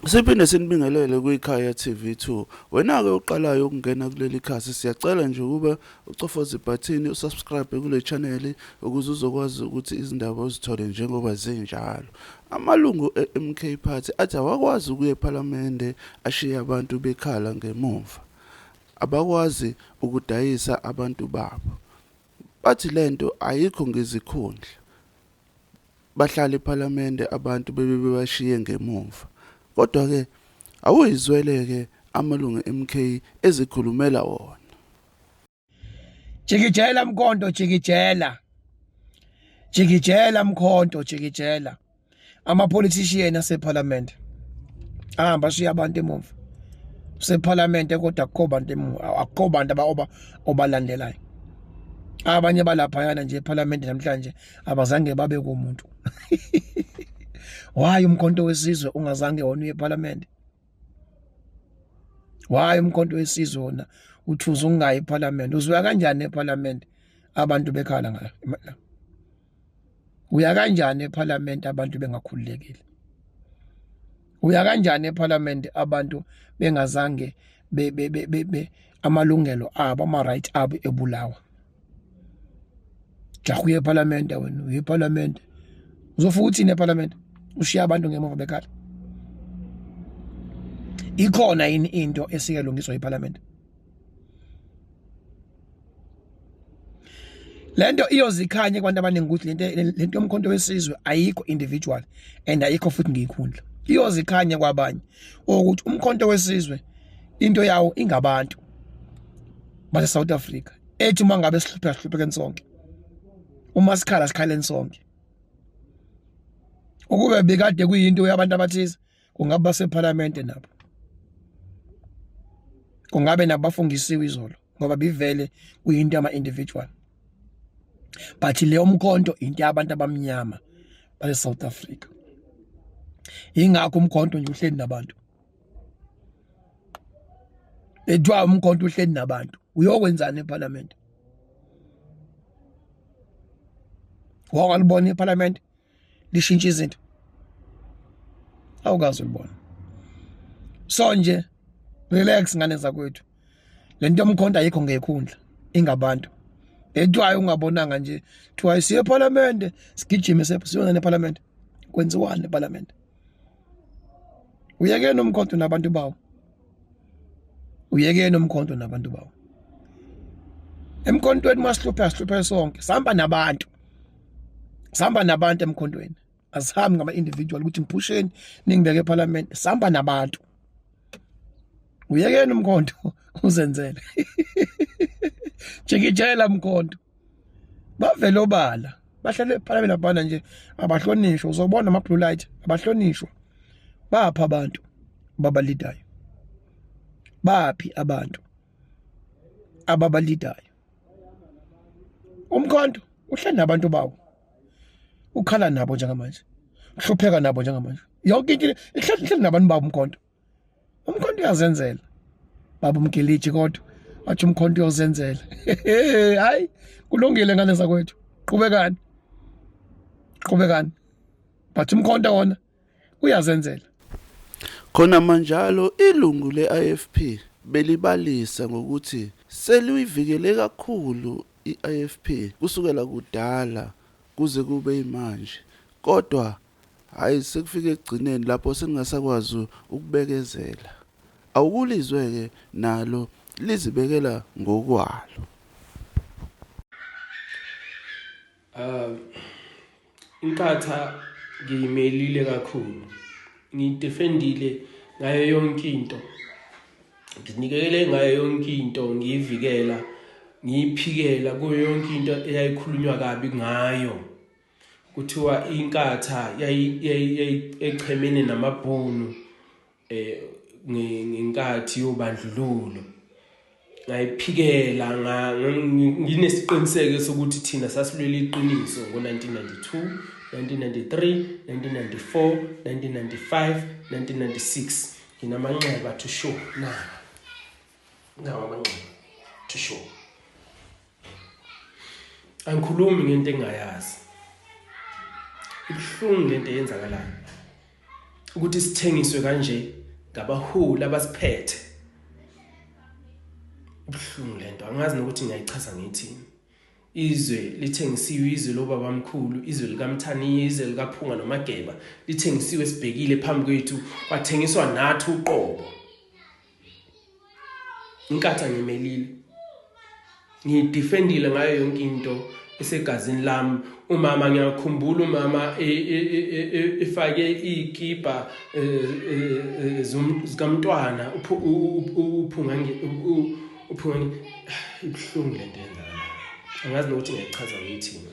Siphinde sinibingelele kwiKhaya TV2. Wena-ke oqalayo ukungena kuleli khasi, siyacela nje ukuba ucofoze ibhathini usubscribe kule channel ukuze uzokwazi ukuthi izindaba uzithole njengoba zinjalo. Amalungu e-MK Party athi awakwazi ukuya ePhalamende ashiye abantu bekhala ngemuva. Abakwazi ukudayisa abantu babo. Bathi lento ayikho ngezikhundla. Bahlala ePhalamende abantu bebe bebashiye ngemuva. Kodwa-ke awuyizwele-ke amalungu e-MK ezikhulumela wona. Jikijela mkhonto jikijela. Jikijela mkhonto jikijela. Ama politician aseParliament. Ahamba ashiya abantu emuva. UseParliament kodwa akukho bantu emuva, akukho bantu abaoba obalandelayo. Abanye balapha yana nje eParliament namhlanje abazange babe kumuntu. Why umkhonto wesizwe ungazange wona uye eParliament? Why umkhonto wesizwe wona uthuza ungayi eParliament? Uzuya kanjani eParliament abantu bekhala ngayo? Uya kanjani eParliament abantu bengakhululekile? Uya kanjani eParliament abantu bengazange be be be be amalungelo abo ama right abo ebulawa? Jaha uye eParliament wena, uye eParliament. Uzofika uthini eParliament? Ushiya abantu ngemuva bekhala. Ikhona yini into esike lungiswa eParliament? Lento iyozikhanya kubantu abaningi ukuthi lento yomkhonto wesizwe ayikho individual and ayikho futhi ngeyikhundla. Iyozikhanya kwabanye ukuthi umkhonto wesizwe into yawo ingabantu base South Africa. Ethi uma ngabe sihlupheka sihluphekeni sonke. Uma sikhala sikhaleni sonke. Ukube bekade kuyinto yabantu abathize kungabe baseParliament nabo. Kungabe nabo bafungisiwe izolo ngoba bivele kuyinto yama individual. But le umkhonto into yabantu abamnyama base South Africa. Ingakho umkhonto nje uhleli nabantu. Ethiwa umkhonto uhleli nabantu. Uyokwenzani eParliament? Wakalibona eParliament lishintsha izinto. Awukazi ulibona. So nje relax ngane zakwethu. Lento yomkhonto ayikho ngekhundla ingabantu. Ethiwa ungabonanga nje thiwa siye eParliament sigijime siyona eParliament. Kwenziwani eParliament? Uyekeni umkhonto nabantu bawo. Uyekeni umkhonto nabantu bawo. Emkhontweni masihluphe sihluphe sonke. Sihamba nabantu. Sihamba nabantu emkhontweni. Asihambi ngama individual ukuthi ngiphusheni ningibeke eParliament. Sihamba nabantu. Uyekeni umkhonto uzenzele. Jikijela mkhonto. Bavele obala. Bahlale eParliament labana nje abahlonishwa uzobona ama blue light abahlonishwa. Bapha abantu ababalidayo. Baphi abantu ababalidayo. Umkhonto uhleli nabantu bawo. Ukhala nabo njengamanje. Uhlupheka nabo njengamanje. Yonke into ihleli nabantu babo umkhonto. Umkhonto uyazenzela. Baba umgiliji kodwa wathi umkhonto uyozenzela. Hayi kulungile ngane zakwethu. Qhubekani. Qhubekani. But umkhonto wona uyazenzela. Khona manjalo ilungu le-IFP belibalisa ngokuthi seliyivikele kakhulu i-IFP kusukela kudala kuze kube imanje kodwa hhayi sekufike ekugcineni lapho sengingasakwazi ukubekezela. Awukulizwe-ke nalo lizibekela ngokwalo. Inkatha ngiyimelile kakhulu, ngiyidefendile ngayo yonke into, nginikele ngayo yonke into, ngiyivikela, ngiyiphikela kuyo yonke into eyayikhulunywa kabi ngayo. Kuthiwa inkatha echemene namabhunu ngenkathi yobandlululo. Ngayiphikela nginesiqiniseko sokuthi thina sasilwela iqiniso ngo-1992, 1993, 1994, 1995, 1996. Nginamanxeba to show nawo. Nawo amanxeba to show. Angikhulumi ngento engingayazi. Ibuhlungu lento eyenzakalayo. Ukuthi sithengiswe kanje ngabaholi abasiphethe. Ubuhlungu lento, angazi nokuthi ngiyayichaza ngithini. Izwe lithengisiwe, izwe lobabamkhulu, izwe likaMthaniya, izwe likaPhunga noMageba lithengisiwe, sibhekile phambi kwethu, kwathengiswa nathi uqobo. Inkatha ngimelile, ngiyidefendile ngayo yonke into esegazini lami. Umama ngiyakhumbula umama efake ikipa zikamntwana uPhunga uPhunga. Ibuhlungu lento yenzakalayo, angazi nokuthi ngiyayichaza ngithini.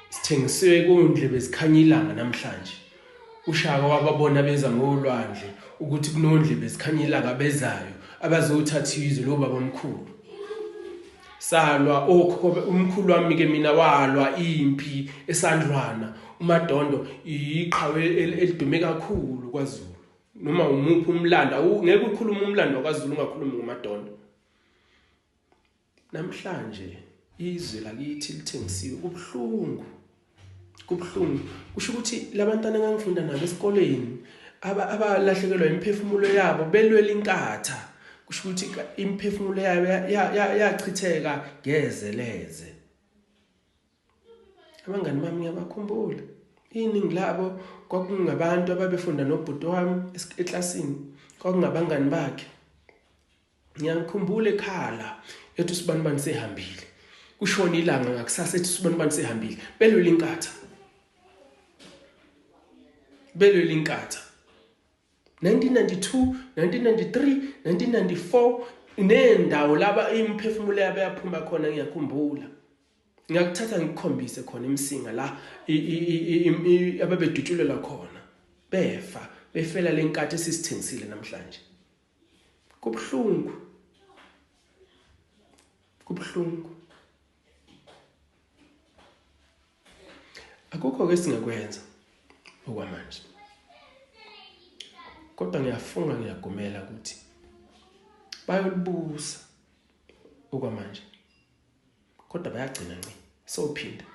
Sithengisiwe kundlebe zikhanya ilanga namhlanje. uShaka wababona beza ngolwandle ukuthi kunondlebe zikhanya ilanga bezayo abazothatha izwe lo babamkhulu. Salwa okhokho, umkhulu wami ke mina walwa impi esandlwana. uMadondo iqhawe elidume kakhulu kwaZulu. Noma umuphi umlando, ngeke ukhulume umlando wakwaZulu ungakhulumi ngoMadondo. Namhlanje izwe lakithi lithengisiwe, kubuhlungu. Kubuhlungu. Kusho ukuthi labantwana engangifunda nabo esikoleni abalahlekelwa imiphefumulo yabo belwela inkatha, kusho ukuthi imiphefumulo yabo yachitheka ngezeleze. Abangani bami ngiyabakhumbula. Iningi labo kwakungabantu ababefunda nobhuti wami eklasini, kwakungabangani bakhe. Ngiyakhumbula ekhala ethi usibanibani sehambile. Kushona ilanga ngakusasa ethi usibanibani sehambile. Belwela inkatha. Belwela inkatha. 1992, 1993, 1994 nendawo laba imiphefumulo yabo yaphuma khona ngiyakhumbula. Ngiyakuthatha ngikukhombise khona imsinga la ababedutshulela khona. Befa, befela lenkathi esisithengisile namhlanje. Kubuhlungu. Kubuhlungu. Akukho ke singakwenza okwamanje. Kodwa ngiyafunga ngiyagomela ukuthi bayolibusa okwamanje. Kodwa bayagcina ngci, sowuphinda.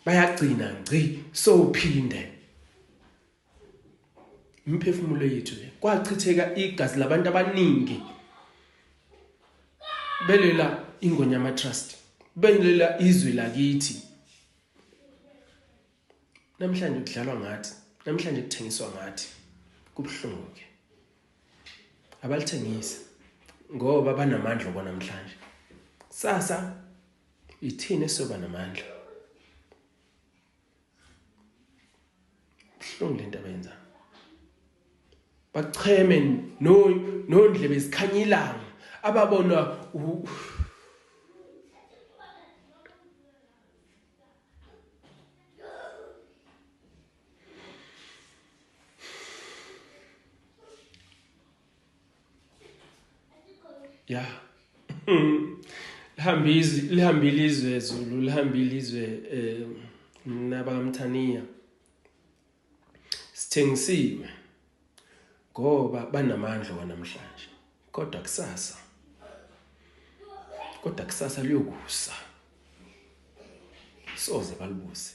Bayagcina ngci, sowuphinde. Imiphefumulo yethu le kwachitheka igazi labantu abaningi belela Ingonyama Trust, belela izwe lakithi. Namhlanje kudlalwa ngathi, namhlanje kuthengiswa ngathi. Kubuhlungu ke. Abalithengisa ngoba banamandla kwanamhlanje. Kusasa ithini esoba namandla. Buhlungu lento abayenza. Bacheme nondlebe zikhanya ilanga ababonwa ya lihambile izwe Zulu, lihambile izwe nabakamthaniya. Sithengisiwe ngoba banamandla kwanamhlanje, kodwa kusasa liyokusa, soze balibuse.